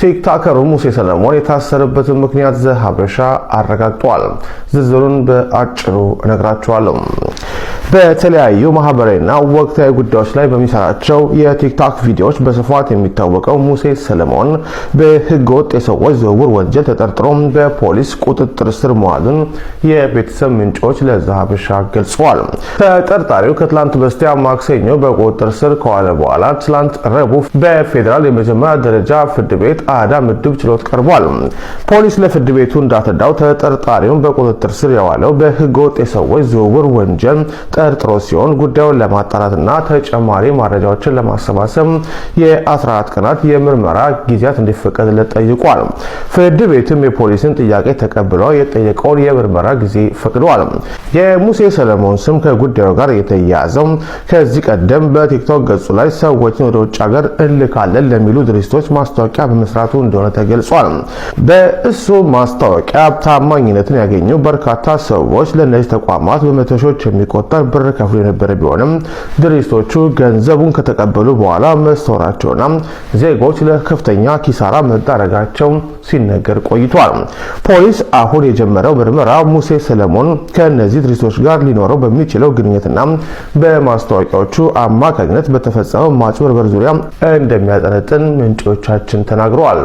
ቲክቶከሩ ሙሴ ሰለሞን የታሰረበትን ምክንያት ዘሀበሻ አረጋግጧል። ዝርዝሩን በአጭሩ እነግራችኋለሁ። በተለያዩ ማህበራዊና ወቅታዊ ጉዳዮች ላይ በሚሰራቸው የቲክቶክ ቪዲዮዎች በስፋት የሚታወቀው ሙሴ ሰለሞን በህገወጥ የሰዎች ዝውውር ወንጀል ተጠርጥሮ በፖሊስ ቁጥጥር ስር መዋሉን የቤተሰብ ምንጮች ለዘሀበሻ ገልጸዋል። ተጠርጣሪው ከትላንት በስቲያ ማክሰኞ በቁጥጥር ስር ከዋለ በኋላ ትላንት ረቡዕ በፌዴራል የመጀመሪያ ደረጃ ፍርድ ቤት አራዳ ምድብ ችሎት ቀርቧል። ፖሊስ ለፍርድ ቤቱ እንዳስረዳው ተጠርጣሪውን በቁጥጥር ስር የዋለው በህገወጥ የሰዎች ዝውውር ወንጀል ጠርጥሮ ሲሆን ጉዳዩን ለማጣራትና ተጨማሪ መረጃዎችን ለማሰባሰብ የ14 ቀናት የምርመራ ጊዜያት እንዲፈቀድለት ጠይቋል። ፍርድ ቤቱም የፖሊስን ጥያቄ ተቀብሎ የጠየቀውን የምርመራ ጊዜ ፈቅዷል። የሙሴ ሰለሞን ስም ከጉዳዩ ጋር የተያያዘው ከዚህ ቀደም በቲክቶክ ገጹ ላይ ሰዎችን ወደ ውጭ ሀገር እንልካለን ለሚሉ ድርጅቶች ማስታወቂያ በመስራቱ እንደሆነ ተገልጿል። በእሱ ማስታወቂያ ታማኝነትን ያገኙ በርካታ ሰዎች ለእነዚህ ተቋማት በመቶ ሺዎች የሚቆጠር ብር ከፍሎ የነበረ ቢሆንም ድርጅቶቹ ገንዘቡን ከተቀበሉ በኋላ መሰወራቸውና ዜጎች ለከፍተኛ ኪሳራ መዳረጋቸው ሲነገር ቆይቷል። ፖሊስ አሁን የጀመረው ምርመራ ሙሴ ሰለሞን ከእነዚህ ድርጅቶች ጋር ሊኖረው በሚችለው ግንኙነትና በማስታወቂያዎቹ አማካኝነት በተፈጸመው ማጭበርበር ዙሪያ እንደሚያጠነጥን ምንጮቻችን ተናግረዋል።